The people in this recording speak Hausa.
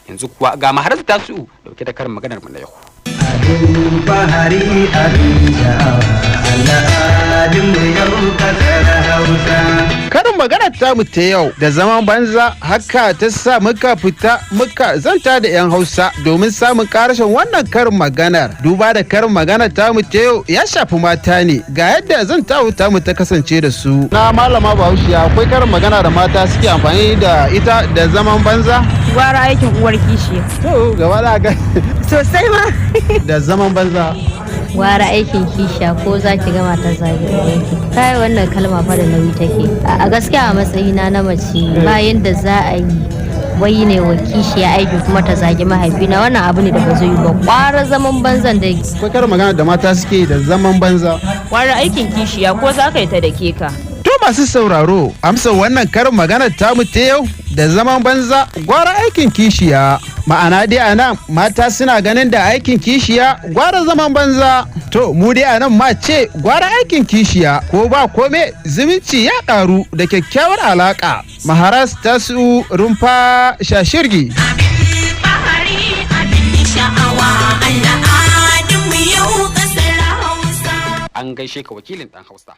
Yanzu kuwa ga Maharar Tasu dauke da karin maganar mu na yau. Abin fahari, abin sha'awa, al'adunmu yau kasar Hausa. Karin maganar tamu ta yau da zaman banza, haka ta sa muka fita muka zanta da 'yan Hausa domin samun karashin wannan karin maganar. Duba da karin maganar tamu ta yau ya shafi mata ne, ga yadda zantawa tamu ta kasance da su. Na malama Bahaushe, akwai karin magana da mata suke amfani da ita da zaman banza? Gwara aikin uwar kishiya. To, gaba da ga. Sosai ma. Da zaman banza. Gwara aikin kishiya ko za ki gama ta zagi ubanki. Kai, wannan kalma fa da nauyi take. A gaskiya, a matsayina na mace, bayan da za a yi wai ne wa kishiya aiki kuma ta zagi mahaifina, wannan abu ne da ba zai yi ba. Kwara zaman banzan da Akwai karin magana da mata suke da zaman banza? Gwara aikin kishiya ko za ka yi ta da ka. To, masu sauraro, amsa wannan karin maganar tamu ta yau da zaman banza gwara aikin kishiya. Ma'ana dai a nan mata suna ganin da aikin kishiya gwara zaman banza. To, mu dai a nan ma ce gwara aikin kishiya, ko ba kome zumunci ya karu da kyakkyawar alaka. Maharas Tasu, Rumfa Shashirgi. Fahari, abin sha'awa, al'adunmu yau kasar Hausa. An gaishe ka, wakilin dan Hausa.